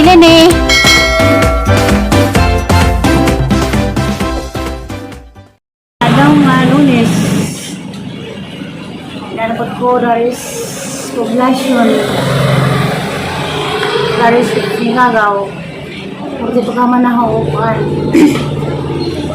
Lene. Adlaw nga Lunes, narapot ko daris poblasyon, daris Nigagaw, porque pa man na kuan.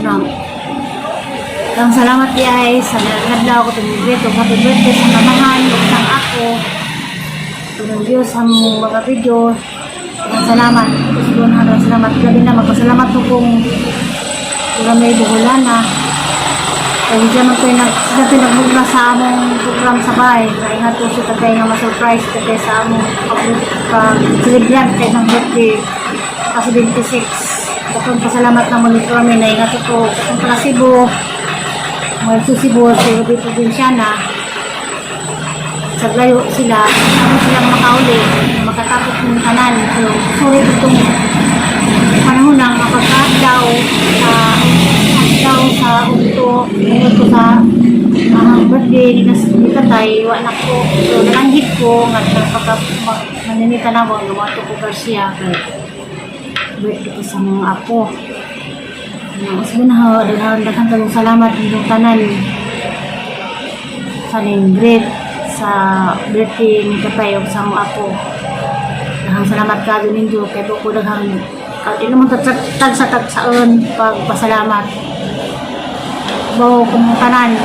No. Ang salamat di ay sa nagladlaw ko tumigit og happy birthday sa mamahan ug sang ako. Tulong Diyos sa mong mga video. Ang salamat. Kusgon ang salamat. Gabi na magpasalamat ko kung wala may bukulana. Kaya hindi man ko nag sa among program sa bahay. Kaya nga to siya tatay nga ma-surprise tatay sa among pag-celebrant kay ng birthday kasi 26. Katong pasalamat na muli kami na ingat ko katong taga Cebu, mga sa Cebu, sa Cebu Probinsyana. Sa layo sila, ano silang makauli, makatapos ng tanan. So, sorry itong panahon ng mapagkaadlaw sa adlaw sa unto ngayon ko sa birthday ni, ni tatay wa na ko, so nalanghit ko nga pagka maninita na ko lumato ko Garcia kay birthday ko sa mga apo. Mas na ho, daghan daghan kayong salamat inyong tanan sa ning great sa birthday ni tatay ug sa mga apo. Daghang salamat kayo ninyo kay ko daghang kahit naman tag tag sa tagsaon pagpasalamat. Bawo kung tanan,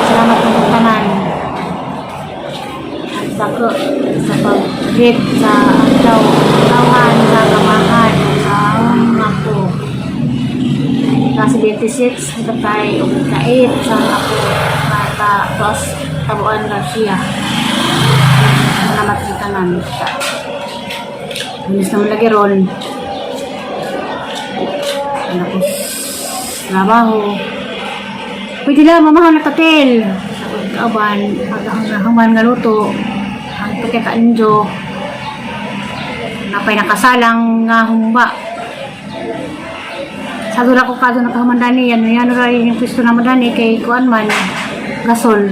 salamat kung tanan. At dako sa pag-greet sa adlaw, tawahan sa kamahan sa mga apo. Kasi 26 ni tatay ug ka-8 sa apo mata tos Tabuan Garcia. Salamat sa tanan. Bilis naman lagi ron. Tapos, trabaho. Pwede lang, mamahan na tatil. Aban, pagkahangaman nga luto. Ang pagkakainjo. Napay nakasalang nga humba. Sa dula ko kaso nakahamandani, ano yan, rin yung pwesto na madani kay kuan man, gasol.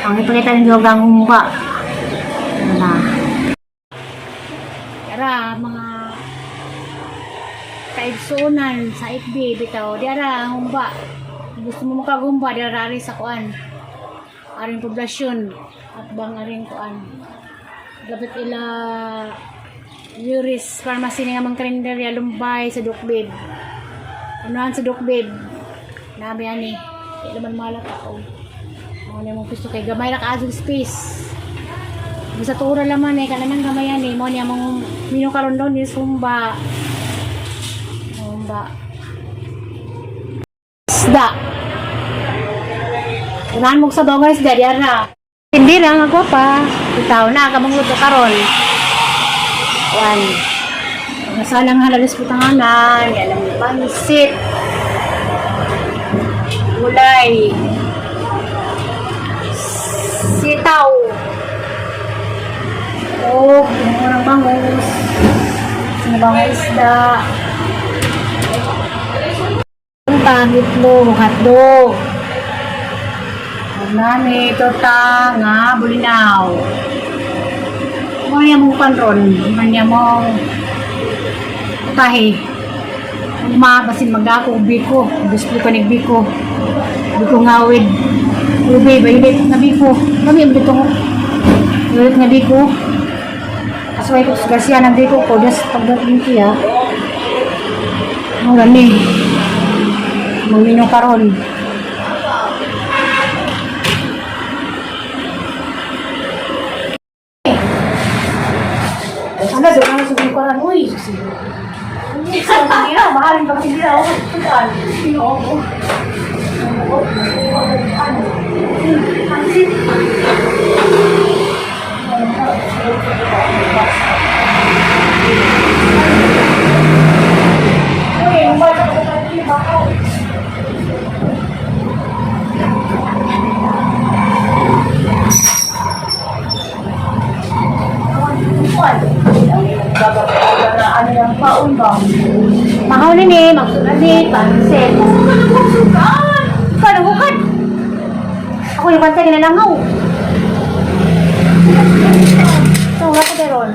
Ang ipakita ninyo ang humba. Ano na. Tara, mga kaigsuonan sa FB bitaw diara ang humba. Kung gusto mo makagumba diara ari sa kuan, aring poblasyon at bang aring kuan, dapat ila Yuris Pharmacy nga mang karinderya Lumbay sa Dukbib, unahan sa Dukbib nabi ani di naman malata o mo na mong gusto kay gamay ra kaadto space. Bisa tura laman eh, kalaman gamay ani mo niya mong mino karon doon is humba. Humba. Isda. Unahan mo sa dongay isda, diyan na. Hindi lang ako pa. Itaw na, kamong luto karon. One. Masalang halalis putanganan. Yan ang pansit. Gulay. Sitaw. Oh, ng bangus. Sinabang isda. Tang itlog, hotdog. Nani, torta nga bulinaw. Manya mong panron, manya mong tahi. Ma, basin magdako biko, gusto ko nig biko. Biko ngawid. Ube, bayulit nga biko. Kami ang dito. Bayulit nga biko. Kasway ko sa Garcia ng biko ko, das pagdating siya. Mura ni. Mamino karon. Ano, doon ka sa karon. Uy! Sa tindira, mahalin pag tindira. Ako, tutaan. Sino ako? Pansit. Uy, ang bata ko sa tindira, bakaw. Mahaw na ni, magsulat ni, pansit. Sukan! Ikaw nagukad! Ako yung bantay nilalangaw. So, wala ko meron.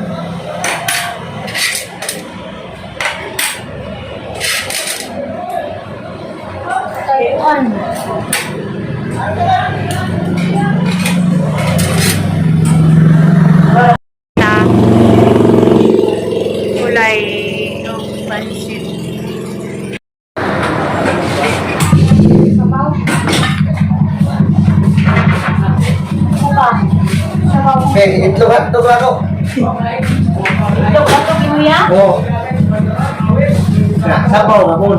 Itlog hotdog ako. Itlog hotdog mo ya? Oo. Sabaw na po.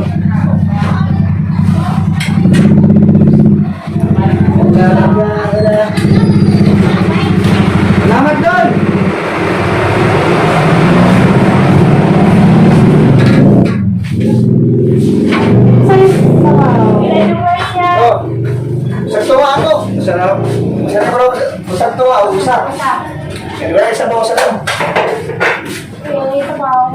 Salamat doon! Sabaw. Oh. Sa tuwa ako. Sarap. Sarap raw. Sa tuwa o usa. Kaya wala isa ba sa lang. Sabaw.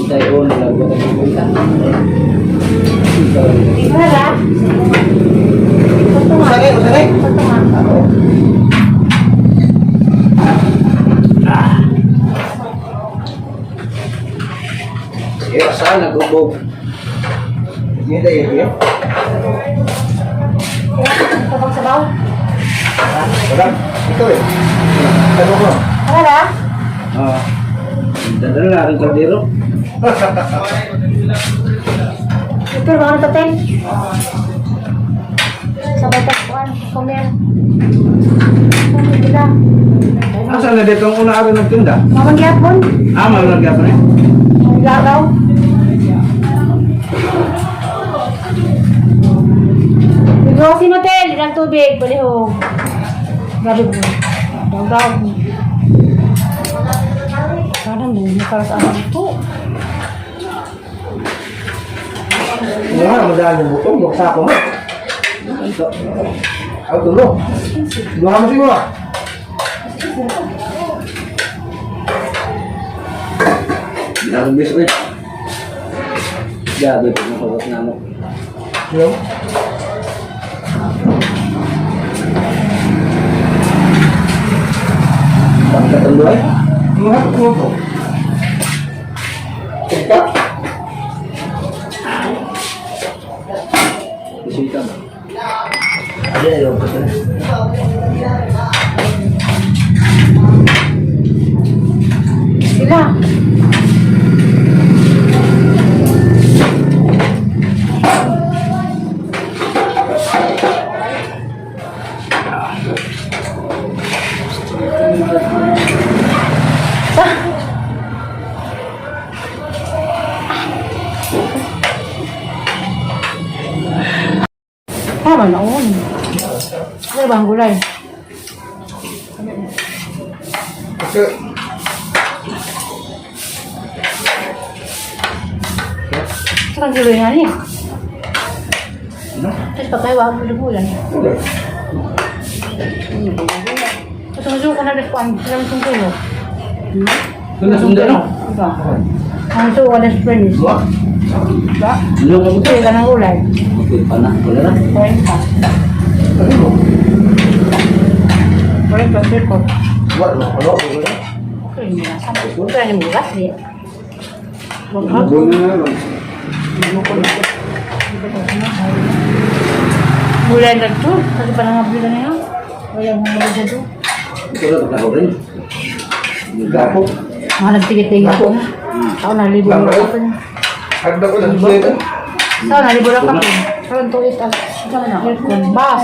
31 lang ba tayo? Wala. Usa ni, usa ni. Ito. Sige, saan nag-ubog? Hindi tayo eh. Tabang sabaw. Wala. Ikaw eh. Ano ko? Wala. Ah. Dadala na aking kaldero. Ito ba ang tatin? Sa batang kuan, kumer. Kumer sila. Asa na dito ang una araw nagtinda? Mamang gyapon. Ah, malang gyapon eh. Lagaw. Bigosin mo, Tel. Ilang tubig. Balihog. Grabe po. Dawdaw. Parang hindi para sa akin ito. Nga, madaan yung butong. Buksa ko mo. Ito. Ako tulo. Duha mo siguro. Ginagong bis ulit. Grabe, pag nakawas na mo. Hello? Pagkatando ay. Mga ko to. Tigka? Bisita ba? Ada yung ko na. Sila. Tama na on. Ano ba ang gulay? Kasi Ito kang gulay nga ni. Ano? Tapos pagkaiwa ang gulay. Tapos ang suko na rin ko ang silang sungkulo. Sunda, sunda no? Diba? Ang suko na spring. Dua. Diba? Ano ka mo? Ito ka ng gulay. Okay, pa na. Wala na. 40. Ano mo? 40, circo. Wala no, ano ko na. Okay, hindi na. Ito na yung bukas eh. Wag ha? Buwan na lang. Gulay na ito. Kasi pa nang abila na yun. Wala mong gulay dito. Ito na pagkahurin. Gapo. Mga nagtigit-tigit ako. Ako nalibo na ako. Hagda ko lang dito. Ako nalibo lang ako. Karon tuit ang bas.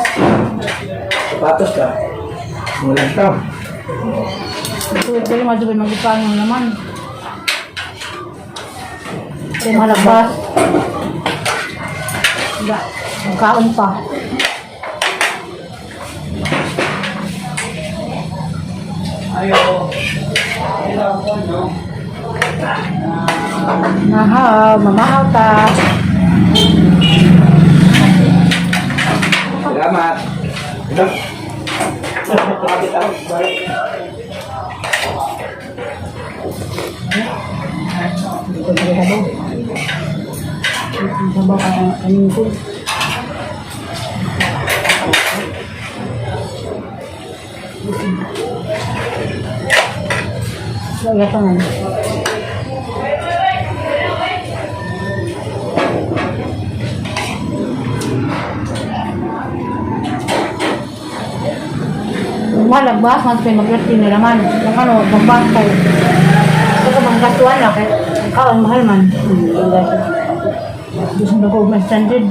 Sapatos ka. Walang tao. Tuit ko yung madubay mag-ipango naman. Kaya malabas. Wala. Magkaon pa. Mahaw, mamahaw ta. Salamat. Ito. Hindi ko nagsabaw. Sabaw ka kanin ko. Wala pa nga. Mahal ang bus, mas may mag-rating na naman. Ang ano, magbus kayo. Ito ka bang katuan na kay kaon mahal man. Gusto na ko mas standard.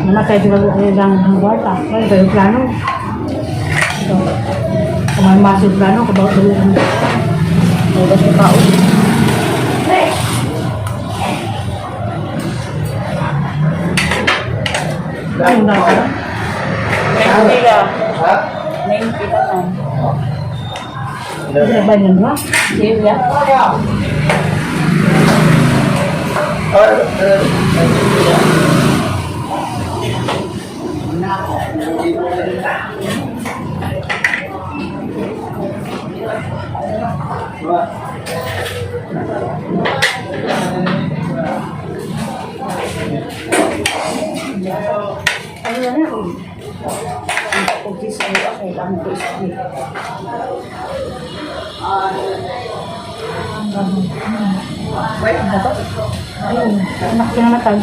Namatay sila ko kaya lang ang kwarta. Wala tayo plano. So, kumain maso plano, kabaw tuloy ang oras sa kaon. Ay, na. Ha? Ano ba yun ba? Ano na na? Okay, sa iyo, kailangan ko isipin. Ayun, anak ko namatay.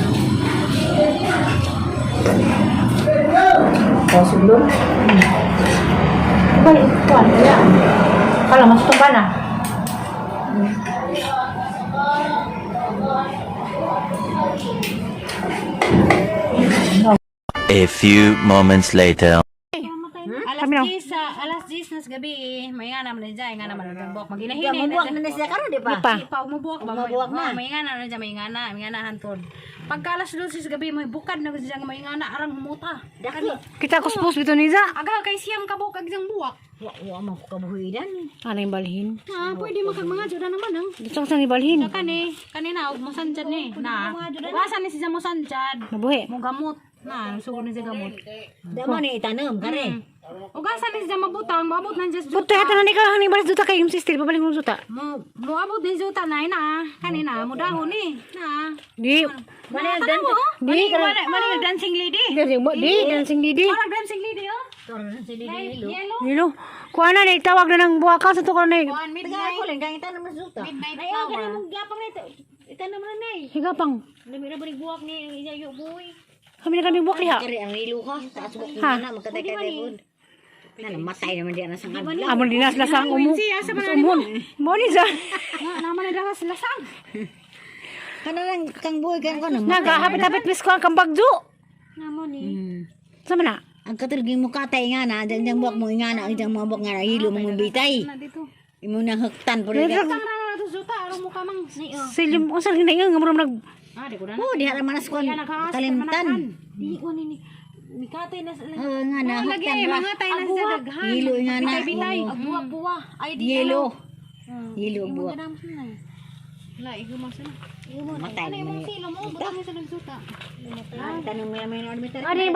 Possible. Balik, kuwan, kaya. Kala, mas tumba na. A few moments later. Alas 10 sa alas 10 nas gabi eh. May nga naman na dyan, nga naman na buwak. Maginahinay na Mabuwak na na siya karon di pa. Pa. Pa umubuwak ba? Umubuwak na. Oh, may nga na dyan, may nga na, may nga na hantod. Pagka alas 12 sa gabi, may bukad na siya may nga na arang humuta. Dako. Kita kuspos bito niza. Aga kay siyam kabuk ag diyang buwak. Wa wa man ko kabuhidan. Ano yung balhin? Ah, pwede makag mga juda naman ang. Dito ko saan ibalhin. Kani, kanina og mosanjad ni. Na. Ugasan ni siya mosanjad. Nabuhi. Mo gamot. Na, sugod ni siya gamot. Damo ni itanom kare. Ugasan ni siya mabutang, moabot na siya Buto hata na ikaw haning balis duta kay yung sister pabalik mo duta. Mo moabot ni juta na ina. Kanina mo dahon ni. Na. Di. Mali Di Mali mali dancing lady. Di di dancing lady. Parang dancing lady oh. Karon sa Yellow. Nilo. Kuha na ni tawag na ng buwaka sa to na. One midnight. Ako lang kang itanom na suta. Midnight Ay, okay flower. na mong gapang na ito. Itanom na nay. Higa pang. Dami na balik buwak ni ang iya buoy. Kami na kami buwak liha. Kare ang ilo ka. Taas mo Ha? na magkatay-katay pod. Na namatay naman di ana sang adlaw. Amon dinas lasang umu. Umhon. Mo ni sa. Nga naman na dalas lasang. Kana lang kang buoy kan ko namatay. Naga hapit-hapit mis ko ang kambagjo. Namo ni. Sama na. Ang katulog mo katay nga na, dyan dyan buwak mo nga na, dyan mga buwak nga na, hilo mo mong bitay. Na dito. Imo nang huktan po rin. Tang ra na to juta arong muka mang. Ni oh. Silim unsa rin nga nga nag Ah, di ko na. Oh, diha ra man as kuan kalimtan. Di ko ni ni. Mikatay na sa Oo nga na, Lagi huktan ra. mga tay na sa daghan. Hilo nga na. Bitay. Oo. Buwa buwa. Ay di Yelo. Yelo buwak. La igo mo sana. Matay Ano naman imong ni. silo mo butang sa nagsuta. Tanong mo yamin orbital. Ani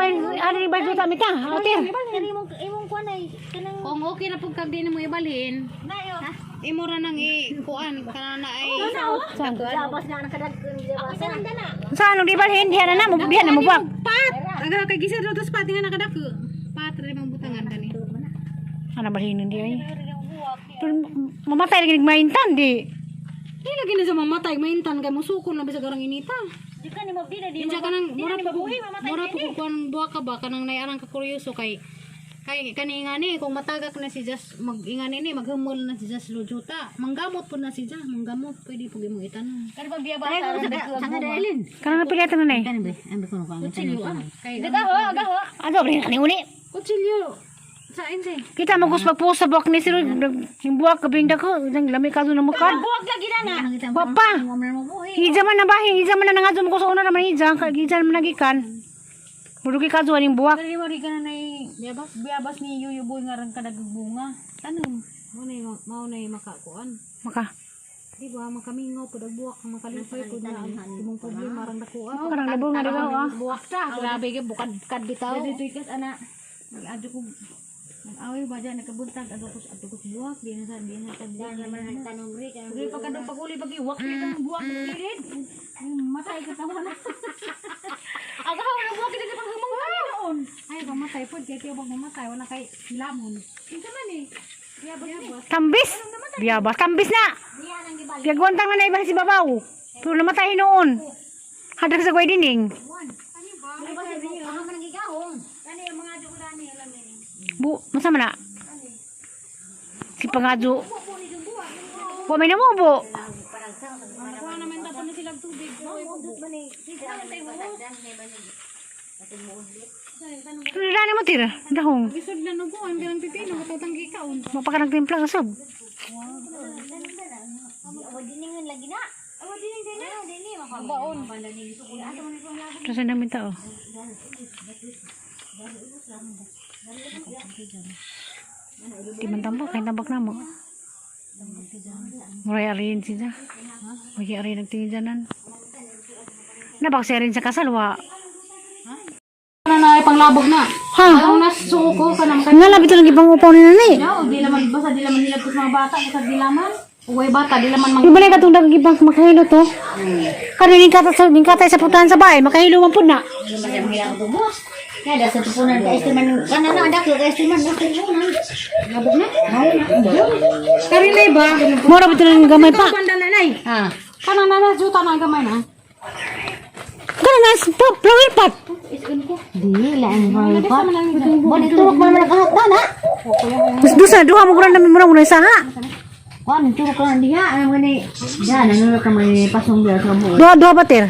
ba duta mita? Ate. Imong imong kuan ay kanang Kung okay na pud kag di nimo ibalhin. Imo ra nang i kuan kana na ay Labas na ang kadagkon di ba? Sa anong di balhin diha na na mo diha na mo buwak. Pat! Aga kay gisad ro tos pat nga nakadako. Pat ra imong butangan kani. Ana balhin hindi ay. Pero mamatay lagi nagmaintan di. Di lagi na sa mamatay maintan kay musukol na bisag arang inita. Di ka ni mo di na di. Insa kanang mura po mura po kuan buwa ka ba kanang naiarang ka kuryoso kay kay kani ngani kung matagak na si Jas mag ingani ni maghumol na si Jas lujuta manggamot po na si Jas manggamot pwede po gimo itanon. Kani pag biyabasa sanga dailin. Kanang napilitan na na eh. Kani ba? Ambi ko ko ang Kutsilyo ah. Kay Ano balhin kani uni? Kutsilyo sa inse. Kita mo gusto pagpuos sa buwak ni sir yung buwak kabing dako nang lami kaso na mukad. Buwak lagi na na. Papa. Hija man na ba? Hija man na nangadto mo ko sa una naman hija kay hija man nagikan. Murugi kaso aning buwak. Dali mo ri ka na nay biyabas biyabas ni Yuyu Boy nga rang kadag bunga. Tanom. Mao nay mao nay makakuan. Maka. Di ba makamingaw pud ang buwak makalipay pud na ang imong problema rang dakuha. Karang labo nga daw ah. Buwak ta, grabe gyud bukad kad bitaw. Dito ikas ana. Nag-adyo ko nag-away ba dyan, nagkabuntag, ato ko ato ko buwak, di na sa di na sa Naman tanong ri kanang Pag pagkadong paguli pag iwak ni kang buwak pilit. Matay ka tama na. Aga ka wala buwak kita pang humong kami noon. Ay mamatay pod kay tiyo bang mamatay wala kay hilamon. Kinsa man eh. Biyabas. Tambis. Biyabas tambis na. Gagwantang na na iba si babaw. Pero namatay noon. Hadag sa gway dining. Bu, masa man na? Si pangadyo. Wa may namubo. Kuha naman tapon na sila tubig. Dani mo tira. Dahong. Isod na nugo ang ganang pipino katutang gikaon. Mapaka nagtimpla ka sob. Baon. Kasi namin tao. Di man tambak, kay tambak na mo. Muray ariin siya. Muray ariin nagtingin dyanan. Nabak siya rin sa kasal, wa. Ano na ay panglabog na. Ha? Ang nasuko ka nang Nga labi ito lang ibang upaw ni nanay. No, di laman basta di laman nilagpos mga bata, basta di laman. Uway bata, di laman mga Di ba na katong dagang ibang makahilo to? Kano ning katay sa ning katay sa putahan sa bahay, makahilo man pud na. Kaya sa tupunan ka estiman kana na adak ka estiman na tupunan. Labog na. Karinay ba? Mura ba ito lang gamay pa? banda na nay. Ha. Kanang nana juta na gamay na. Kano na flower pot. Di la ang pa. Bon iturok man man kahat na na. Mas dusa duha mo kuran namin mura muna isa ha. Kuan iturok lang diha ang gani. Diha nanulo ka may pasong diha sa buo. Duha duha ba ter?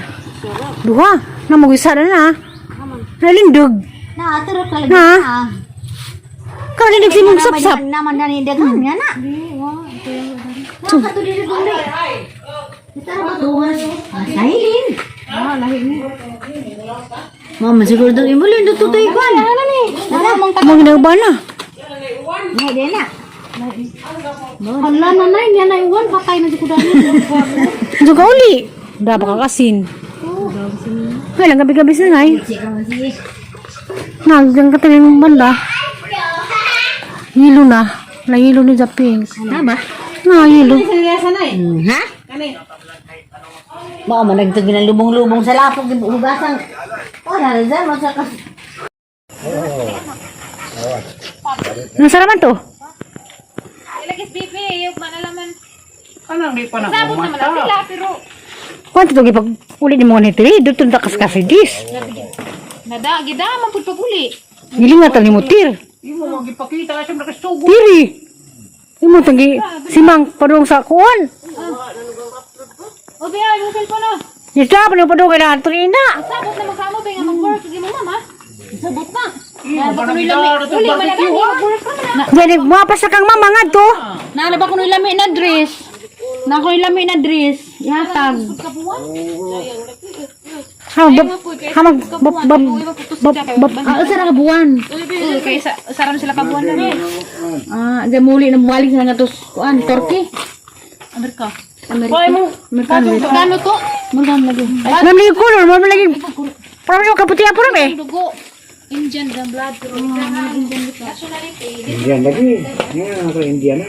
Duha. Na mo isa na na. Nalindog. Na turok ka lagi Na. na. Kano lindog si mong sapsap. Naman na ni daghan nga na. Na ka to dili gumri. Ito ba duha? Ah, sahilin. Ah, lahi ni. Mama siguro doon imulin do tutoy kuan. Ano ni? Nana mong Mo ginagba na. Nay di na. Hala na nay, niya na iwan patay na di ko dani. Juga uli. Da baka kasin. Ay, lang gabi-gabi sa nay. Naggang katingin mong banda. Hilo na. Nahilo ni Japing. Na ba? Nahilo. Ha? Mao man nagtug ng lubong-lubong sa lapok hugasan. Wala na dyan, masa kas. Nasa naman to? Ilagis BP, yung manalaman. Anang di pa na Sabot naman na sila pero Kwanto to gipag uli ni mga nitiri. Dito na kaskas dis. nada gida man pud paguli. Giling na ni mo tir. Imo mo gipakita kasi nakasugo. Tiri. Imo tanggi simang padung sa kuan. O biya, yung cellphone oh. Ita pa padung kay na ina. Sabot na magkamo ba nga mag-work sige mo mama. Sabot na. Imo pa na Uli man na gani mag-work ka man na. Gani mapas na kang mama nga to. Naala ba kuno lami na dress? Na kuno lami na dress. Ihatag. Ha bab ha mag bab bab bab bab Ah, usa ra ka buwan. Kay sa saram sila ka buwan na ni. Ah, di muli na balik na nga to kuan Turkey. Amerika. Amerika. Amerikano. Kano to? Magkano lagi? Ma'am lagi color, ma'am lagi. Parang yung kaputi po eh. Dugo. Indian ang blood pero Indian nationality. Indian lagi. Yan ako Indian na.